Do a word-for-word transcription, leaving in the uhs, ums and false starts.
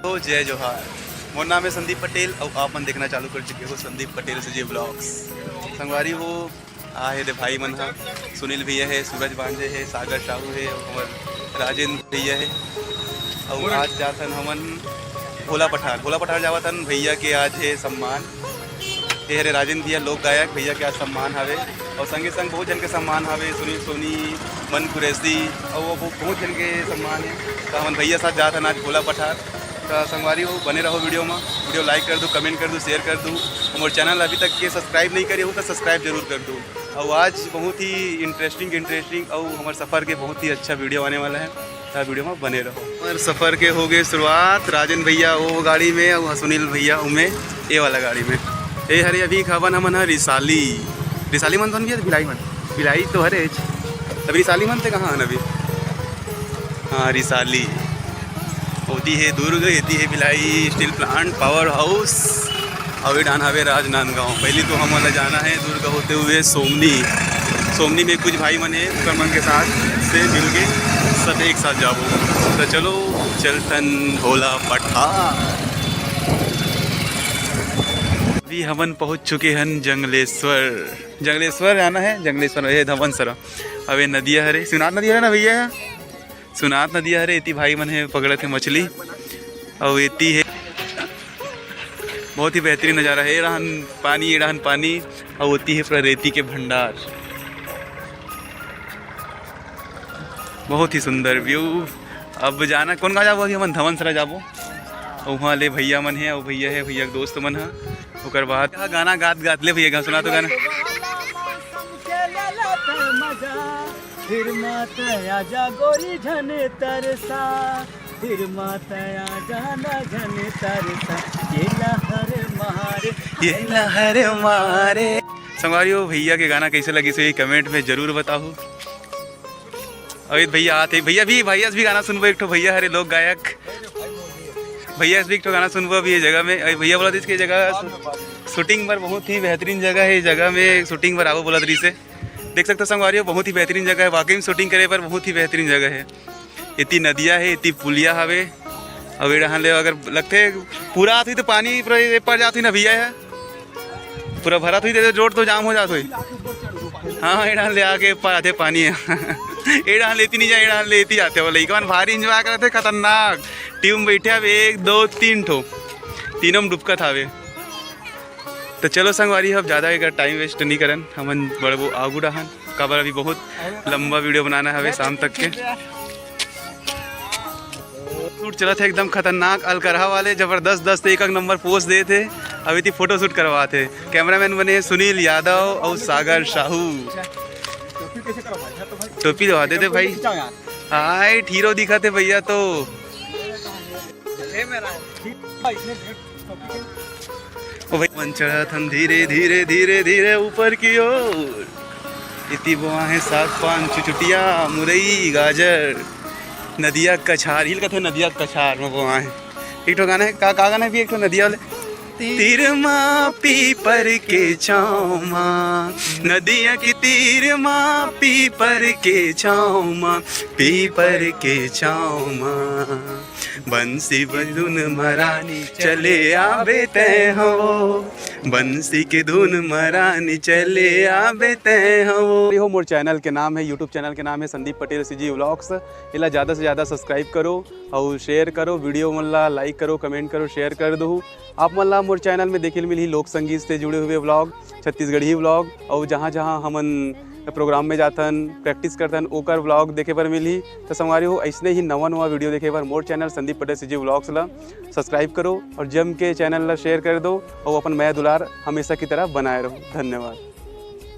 तो जय जोहार, मोर नाम है संदीप पटेल और आप मन देखना चालू कर चुके हो संदीप पटेल सीजी व्लॉग्स। संगवारी हो, आ हे दे भाई मन ह, सुनील भैया है, सूरज बांझे है, सागर साहू है, और हमर राजेंद्र भैया है। और आज जाथन हमन भोला पठार, भोला पठार जावत हन। भैया के आज है सम्मान। ये हरे राजेंद्र भैया लोक गायक, भैया के आज सम्मान हवे और संगे संग बहुत जन के सम्मान हवे, सुनील सोनी, मन कुरैशी और वो बहुत, बहुत जन के सम्मान है। तो हमन भैया साथ जात हन आज भोला पठार। तो संगवारी हो, बने रहो वीडियो में, वीडियो लाइक कर दो, कमेंट कर दो, शेयर कर दो। हमर चैनल अभी तक के सब्सक्राइब नहीं करे हो तो सब्सक्राइब जरूर कर दो। और आज बहुत ही इंटरेस्टिंग इंटरेस्टिंग और हमारे सफर के बहुत ही अच्छा वीडियो आने वाला है। त वीडियो में बने रहो। हमर सफर के हो गए शुरुआत। राजन भैया वो गाड़ी में और सुनील भैया उमे, ये वाला गाड़ी में। ये हरे अभी खावन हमन ह रिसाली। रिसाली मन तो भैया, भिलाई मन। भिलाई तो हरे। अभी रिसाली मन ते कहाँ हन अभी? हाँ, रिसाली। ओती है दुर्ग, एती है Bhilai steel plant, power house. अउ ए डाहन हवे राजनांदगांव। पहली तो हमन ला जाना है दुर्ग होते हुए सोमनी। सोमनी में कुछ भाई मन है, उकर मन के साथ से मिल के सब एक साथ जाबो। तो चलो, चलथन भोला पठार। अभी हमन पहुंच चुके हन जंगलेश्वर। जंगलेश्वर जाना है, जंगलेश्वर, ये धवनसरा। अब ये नदिया हरे, शिवनाथ नदी हरे ना भैया? सुनात नदिया हरे, एती भाई मन हे पकड़त हे मछली। अउ एती हे बहुत ही बेहतरीन नजारा हे, ए डहन पानी, ए डहन पानी, अउ ओती हे पूरा रेती के भंडार। बहुत ही सुंदर व्यू। अब जाना कोन गाँव जाबो? अभी हमन धवनसरा जाबो। अउ उहाँ ले भैया मन हे, अउ भैया हे, भैया के दोस्त मन ह। ओकर बाद ह गाना गात गात ले भैया, गा सुना तो गाना। फिर मत आजा गोरी झन तरसा, फिर मत आजा ना झन तरसा, ये लहर मारे, ये लहर मारे। संगवारी हो, भैया के गाना कैसे लगिस हे, कमेंट में जरूर बताहू। अमित भैया आते, भैया भी, भैया से भी गाना सुनबो एक ठो, भैया हरे लोक गायक, भैया से भी एक ठो गाना सुनबो अभी ये जगह में। अभी भैया बोला इसके जगह शूटिंग बर बहुत ही बेहतरीन जगह है, ये जगह में शूटिंग बर आवो बोलत रहिस हे। देख सकते हो संगवारी हो, बहुत ही बेहतरीन जगह है, वाकई में शूटिंग करे बर बहुत ही बेहतरीन जगह है। एती नदिया है, एती पुलिया हवे, अउ ए डहन ले अगर लगथे पूरा आत होही तो पानी पूरा ए पार जात होही ना भैया, है पूरा भरत होही तो रोड तो जाम हो जात होही। हाँ, ए डहन ले आके पार आथे पानी। ए डहन ले एती नहीं जाए, ए डहन ले एती जाथे। वो लइका मन भारी एंजॉय करत हे, खतरनाक टीम बैठे हवे, एक, दो, तीन ठो, तीनों में डुबकत हवे। तो चलो संगवारी हो, अब ज़्यादा एकर टाइम वेस्ट नहीं करन, हमन बढ़बो आगू डहन, काबर अभी बहुत लंबा वीडियो बनाना हवे शाम तक के। शूट चलत हे एकदम खतरनाक, अलकरहा वाले जबरदस्त, दस से एक, एक नंबर पोज देत हे। अभी ती फोटो शूट करवात हे, कैमरामैन बने हे सुनील यादव अउ सागर साहू। टोपी दवा दे दे भाई। हाय, हीरो दिखत हे भैया तो। ओ भाई, मन चढ़त हन धीरे, धीरे, धीरे, धीरे ऊपर की ओर। एती बोआ हे साग पान, चुचुटिया, मुरई, गाजर, नदिया कछार, हिल कथे नदिया कछार में बोआ हे। एक ठो गाना है, का, का गाना है भी एक ठो नदिया वाले? तीर मा पीपर के छाँव मा, नदिया के तीर मा पीपर के छाँव मा, पीपर के छाँव मा। बंसी बजून मरानी चले आबे तै हो, बंसी के धुन मरानी चले आबे तै हो। ये हो मोर चैनल के नाम है, यूट्यूब चैनल के नाम है संदीप पटेल सीजी व्लॉग्स। एला ज़्यादा से ज़्यादा सब्सक्राइब करो और शेयर करो, वीडियो मन ला लाइक करो, कमेंट करो, शेयर कर दो। आप मन ला मोर चैनल में देखे ल मिलही लोक संगीत से जुड़े हुए व्लॉग, छत्तीसगढ़ी व्लॉग, और जहाँ जहाँ हमन प्रोग्राम में जाथन, प्रैक्टिस करथन, ओकर व्लॉग देखे बर मिलही। तो संगवारी हो, ऐसने ही नवा नवा वीडियो देखे बर मोर channel Sandeep Patel CG vlogs ला सब्सक्राइब करो और जम के चैनल ला शेयर कर दो और अपन मया दुलार हमेशा की तरह बनाए रहो। धन्यवाद।